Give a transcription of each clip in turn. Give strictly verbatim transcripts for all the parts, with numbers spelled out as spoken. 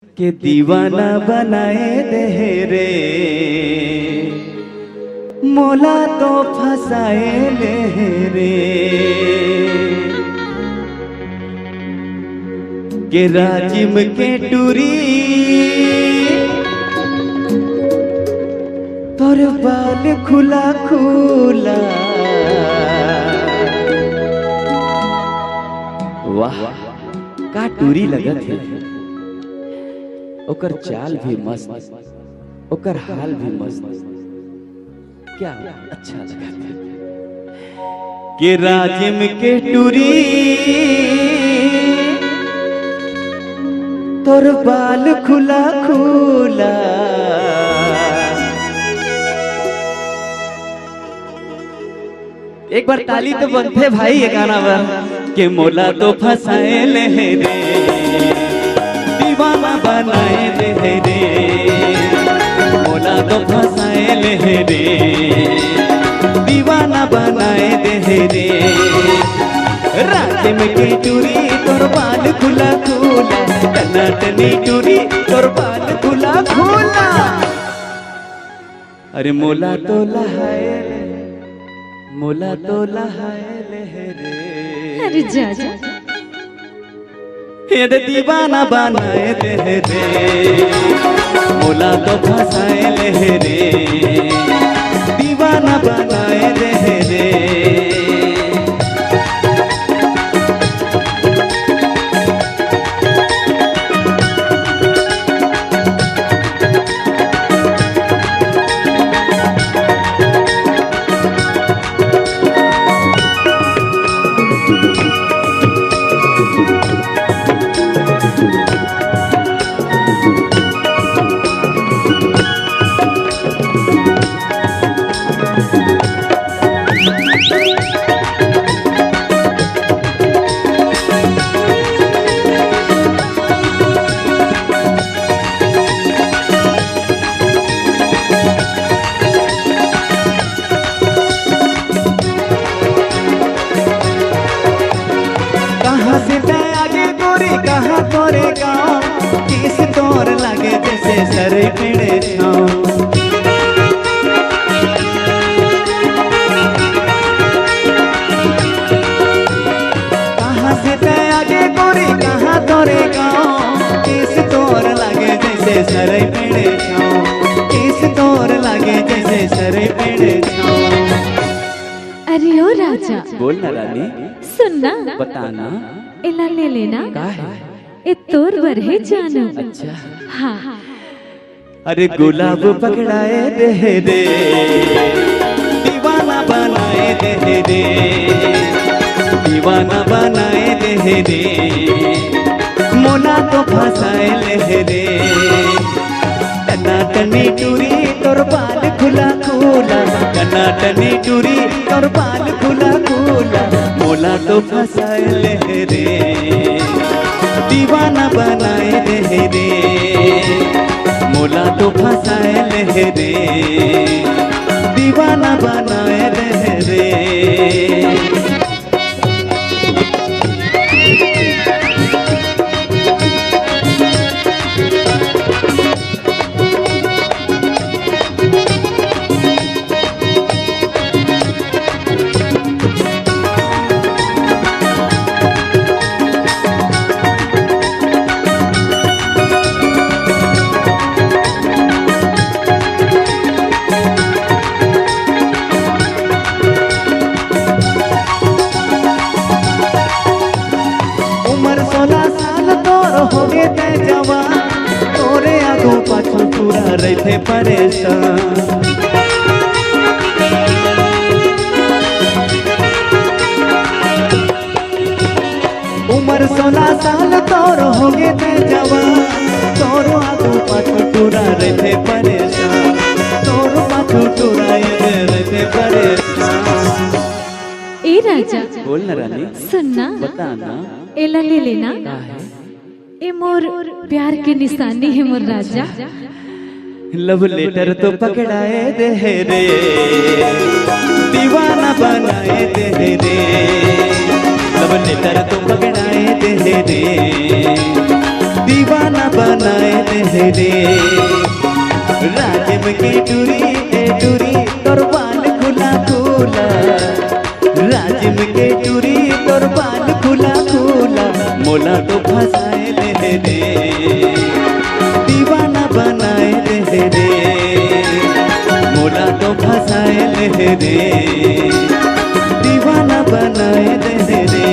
के दीवाना बनाए दे हे रे, मोला तो फंसाए ले हे रे। के राजिम के टूरी, तोर बाल खुला खुला। वाह, का टूरी लगत हे। ओकर चाल भी मस्त, ओकर हाल भी मस्त। क्या अच्छा लगत हे। के राजिम के टूरी, तोर बाल खुला खुला। एक बार ताली तो बनथे भाई ये गाना बर। के मोला तो फंसाए ले हे रे, दीवाना बनाए दे हे रे। मोला तो फंसाए ले हे रे, दीवाना बनाए दे हे रे। राजिम के टूरी, तोर बाल खुला खुला, टनाटनी टूरी, तोर बाल खुला खुला। अरे मोला तो लहाए ले, मोला तो लहाए ले हे रे। अरे जा, जा। हे दे दीवाना बनाए दे हे रे, मोला तो फंसाए ले हे रे, दीवाना बनाए दे हे रे। कहाँ से तैं आगे गोरी, कहाँ तोरे गाँव, किस तोर लागे जैसे सरई पेड़े छाँव। कहाँ से तैं आगे गोरी, कहाँ तोरे गाँव, किस तोर लागे जैसे सरई पेड़े छाँव, किस तोर लागे जैसे सरई पेड़े छाँव। अरे ओ राजा, बोल ना रानी। सुन ना। बता ना। एला ले लेना। का हे? ए तोर बर हे जानू। अच्छा। हाँ। अरे गुलाब पकड़ाए दे हे रे, दीवाना बनाए दे हे रे, दीवाना बनाए दे हे रे, मोला तो फंसाए ले हे रे। टनाटनी टूरी, तोर बाल खुला खुला, टनाटनी टूरी, तोर बाल खुला खुला, मोला तो फंसाए ले हे रे, दीवाना बनाए दे हे रे, मोला तो फंसाए ले हे रे, दीवाना बनाए दे हे रे। उमर सोला साल तोर होगे तैं जवान, तोरे आगू पाछू टूरा रहिथे परेशान। उमर सोला साल तोर होगे तैं जवान, तोर आगू पाछू टूरा रहिथे परेशान, तोर पाछू टूरा रहिथे परेशान। ए राजा, बोल ना रानी। सुन ना। बता ना। एला ले लेना। का हे? ए मोर प्यार के निशानी हे मोर राजा। Love letter तो पकड़ाए दे हे रे, दीवाना बनाए दे हे रे। Love letter तो पकड़ाए दे हे रे, दीवाना बनाए रे। राजिम के टूरी, ए टूरी, तोर बाल खुला खुला। राजिम के टूरी, तोर बाल खुला खुला। मोला तो फंसाए दे रे, दीवाना बनाए दे रे। मोला तो फंसाए दे रे, दीवाना बनाए दे रे।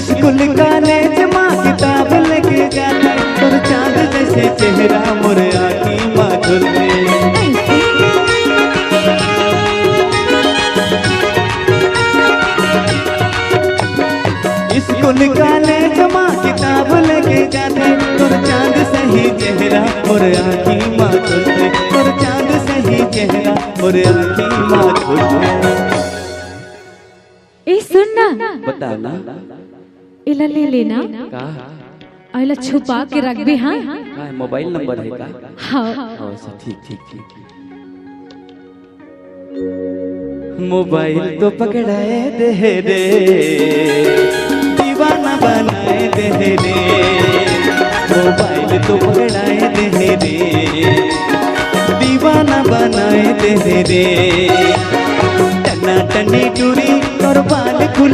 स्कूल कॉलेज मा किताब लेके जाथंव, तोर चांद जइसे चेहरा मोर आँखी मा झलके। स्कूल कॉलेज मा किताब लेके जाथंव, तोर चांद सही चेहरा मोर आँखी मा झलके, तोर चांद सही चेहरा मोर आँखी मा झलके। ए, सुन ना। बता ना। एला ले लेना। का? अउ एला छुपा के रखबे, हाँ? का मोबाइल नंबर हे का? हाँ। हाँ, अच्छा, ठीक, ठीक, ठीक। मोबाइल तो पकड़ाए दे रे, दीवाना बनाए दे रे। मोबाइल तो पकड़ाए दे रे, दीवाना बनाए दे रे। टना टनी टूरी, तोर बाल खुला